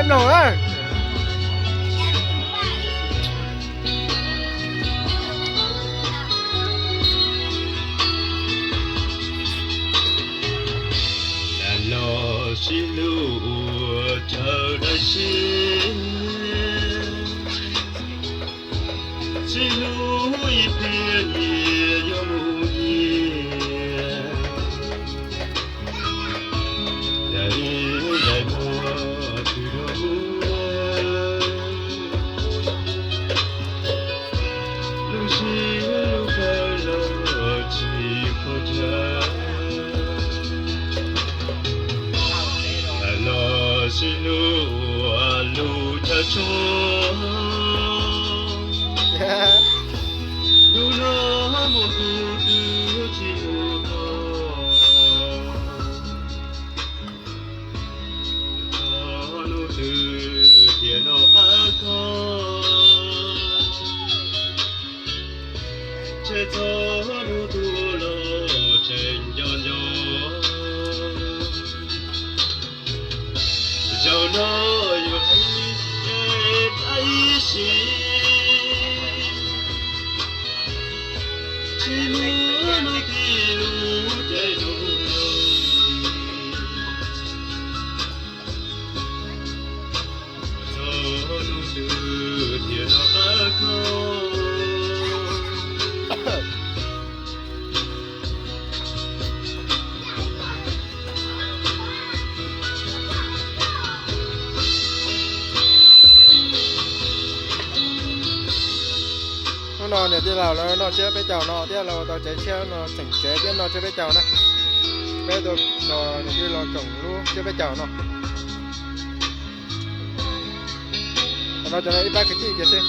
Noj na. Los sib hlub ua raws dab tsi, sib hlub ib pliag nyias yuav mus nyias. Daim daim muag twg rau ub, lub siab lub kawg los tsis kho chaw. Los sib hlub ua lub chaw tsuag, hnub no mus kuv twb tsis mus txog. Txog hnub twg thiaj noj qab kho, ntshe txog hnub tuag los tseem nco nco. Zaum no yuav hlub ib sim, tsis muaj hnub tim lub caij zoo. Txog hnub twg thiaj noj qab kho. Hnub no niam tij laus lawv noj tsiab peb caug no thiab, lawv ua tau tsev tshiab no, tseem tsev thiab noj tsiab peb caug na. Peb tuaj tos niam tij los koom lub tsiab peb caug no. Qhov no cov no ib pab kwv tij kiag xwb.